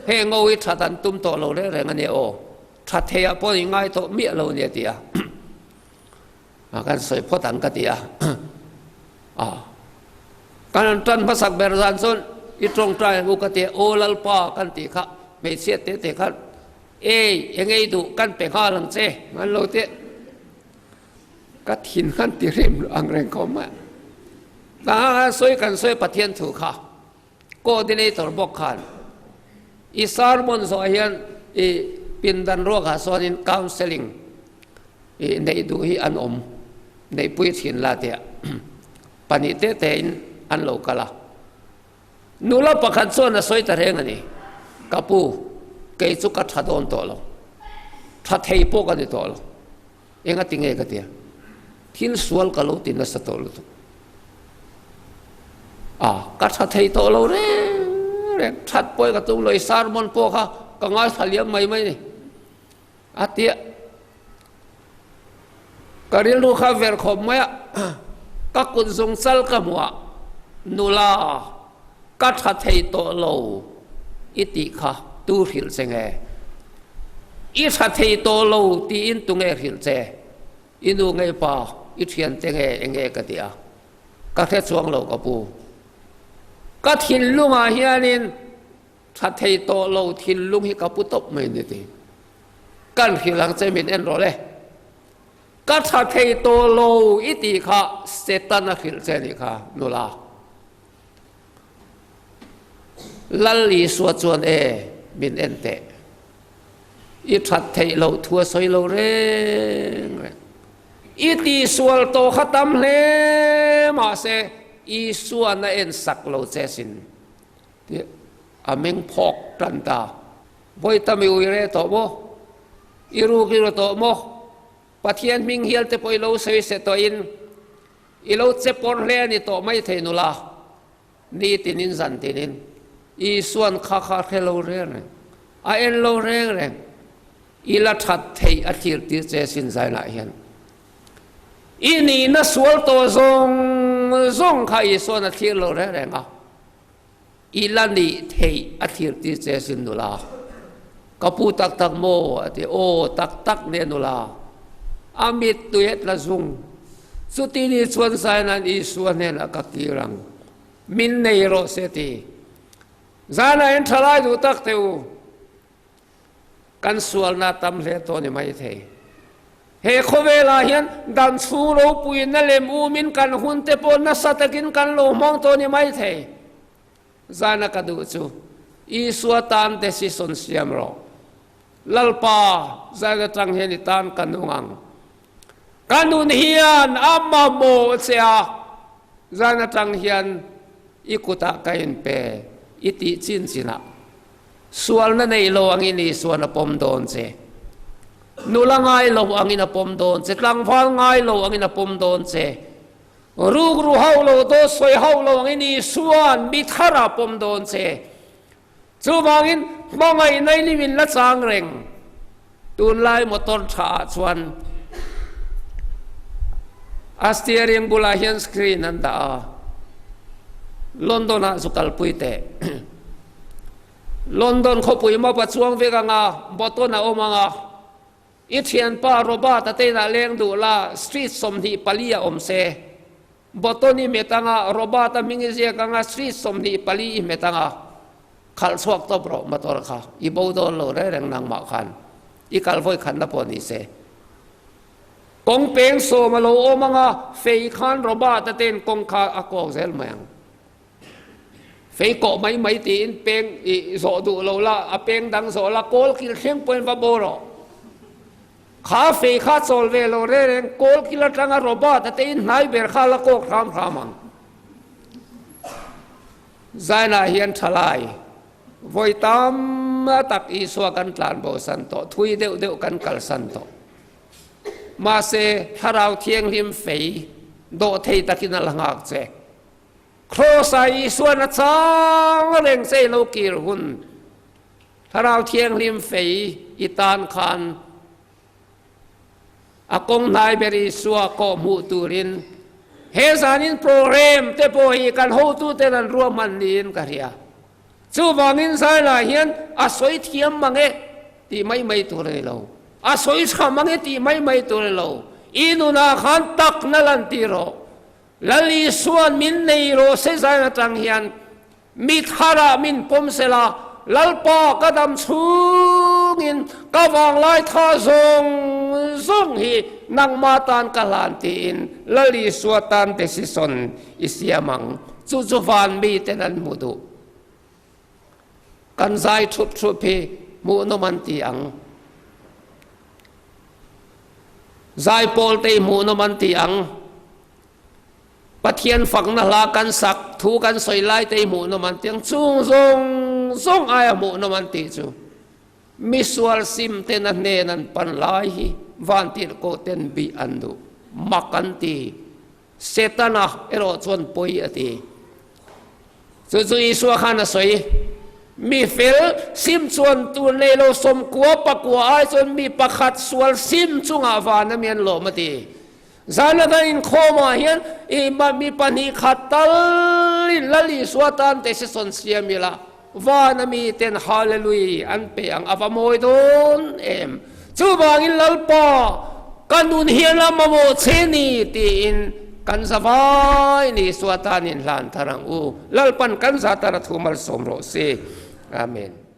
hei ngo hi that an tum tawh lo reng reng a nia aw, that theiah pawh i ngai tawh miah lo a nia ti a, a kan sawi phawt ang ka ti a, a kan han tan hmasak ber zan chuan i tawngtai ang u ka ti a, aw Lalpa kan tih kha hmeichhia te te khan ei eng ei duh kan pe nghal ang che an lo ti a. Ka thin han ti rim ang reng khawp mai. Ta sawi kan sawi Pathian thu kha coordinator bawk khan i sermon zawh hian i pindan ruakah sawnin counselling i neih duh hi an awm neihpui thin la tia pahnih te te in an lo kal a. Nula pakhat chuan a sawi ta reng a ni, Ka pu, kei chu ka tha dawn tawh lo. Tha thei pawh ka ni tawh lo. Enga ti nge ka tia? Thil sual ka lo ti nasa tawh lutuk. A, ka tha thei tawh lo reng reng. That pawh ka tum lo, i sermon pawh kha ka ngaithla liam mai mai ni. A tia. Ka rilru kha ver khawp mai a, ka kut zung chal ka hmuh a, nula ka tha thei tawh lo i tih kha tu hrilh che nge? I tha thei tawh lo tiin tu nge hrilh che? I nu nge pa, i thiante nge enge ka ti a, ka hre chuang lo ka pu. Ka thinlungah hianin Tha thei tawh lo thinlung hi ka pu tawp mai ni ti. Kan hrilh ang che min en rawh le. Ka tha thei tawh lo i tih kha Satan a hrilh che nih kha nula. Lal Isua chuan e min en teh. I that theih loh thu a sawi lo reng reng. I tihsual tawh kha tam hle mahse Isuan a en sak lo che sin. Tih a meng phawk tan ta. Vawi tam i ui reh tawh maw? I ruk i ru tawh maw? Pathian hming hial te pawh i lo sawi se tawhin i lo che pawr hle a ni tawh mai thei nula. Ni tinin zan tinin Isuan kha kha hre lo reng reng, a en lo reng reng. I la that theih a thlir tir che sin zainah hian. I nihna sual tawh zawng zawng kha Isuan a thlir lo reng reng a. I la nih theih a thlir tir che sin nula. Ka pu tak tak maw? a ti. Aw, tak tak nia nula. A mittui a tla zung. Chuti ni chuan Zaina'n Isua hnenah ka kir ang. Min nei rawh se ti. Zainah in thalai duh tak teh u. Kan sualna tam hle tawh ni mai thei. He khawvelah hian dan chhung ropuina lem umin kan hun te pawh nasa takin kan lo hmang tawh ni mai thei. Zana ka duh chu Isua tan decision siam rawh. Lalpa, zan atang hian i tan ka nung ang. Ka nun hian a mamawh che a, zan atang hian i kutah ka inpe i tih chin chinah Sualna nei lo angin Isuan a pawm dawn che. Nula ngai lo angin a pawm dawn che. Tlangval ngai lo angin a pawm dawn che. Rukru hauh lo, dawt sawi hauh lo angin Isuan mi thar a pawm dawn che. Chuvangin hmangaihna in i min la chang reng. Tunlai motor tha ah chuan a steering bulah hian screen an dah a, London ah zu kalpui teh. London khawpui map a chuang vek ang a, button a awm ang a, i thianpa Robert a te inah leng duh la, street 24 a awm se. Button i hmet ang a, Robert a hming i ziak ang a, street 24 i hmet ang a, khalh chhuak tawp rawh motor kha, i bo dawn lo reng reng nangmah khan, i kal vawi khatna pawh ni se. Kawng peng sawm a lo awm ang a, fei khan Robert a ten kawng kha a kawk zel mai ang. Fei kawh mai mai tiin peng i zawh duh lo la, a peng dang zawh la, kawl kil thleng pawhin va bo rawh. Kha fei kha chawl ve lo reng reng, kawl kil atanga Robert a te in hnai ber kha la kawk hram hram ang. Zainah hian thalai vawi tam tak Isua kan tlan bo san tawh, thui deuh deuh kan kal san tawh. Mahse, Thlarau Thianghlim fei dawh thei takin a la nghak che. Kraws-ah Isuan a chang reng che i lo kir hun. Thlarau Thianghlim fei i tan khan a kawng hnai ber Isua kawh hmuh turin he zanin program te pawh hi kan hotuten an ruahman niin ka hria. Chuvangin Zailah hian a sawi thiam mang e tih mai mai tur a ni lo. A sawi tha mang e tih mai mai tur a ni lo. I nunah khan takna lan tir rawh. Lal Isua'n min nei rawh se zan atang hian mi tharah min pawm se la, Lalpa ka dam chhungin ka vanglai tha zawng zawng hi nangmah tan ka hlan tiin Lal Isua tan decision i siam ang. Chu chu van miten an hmu duh. Kan zai thup thup hi hmuhnawm an ti ang. Zaipawl te hi hmuhnawm an ti ang. Pathian fakna hla kan sak, thu kan sawi lai te hi hmuhnawm an ti ang. Chung zawng zawng aia hmuhnawm an tih chu misual sim ten a hnen an pan lai hi vantirhkoh ten bih an duh. Mak an ti. Setana erawh chuan pawi a ti. Chu chu Isua khan a sawi, Mi fel sim chuan tur nei lo 90 pakua ai chuan mi pakhat sual sim chungah van a mi an lawm a ti. Zana kan inkhawmah hian i mi pahnih khat talin Lal Isua tan te sesawn siam ila van a mi ten Hallelui an pe ang a va mawi dawn em. Chuvangin Lalpa, ka nun hian a mamawh che ni tiin kan za vai ni Isua tan inhlan thar ang u. Lalpan kan za tan a thu malsawm rawh se. Amen.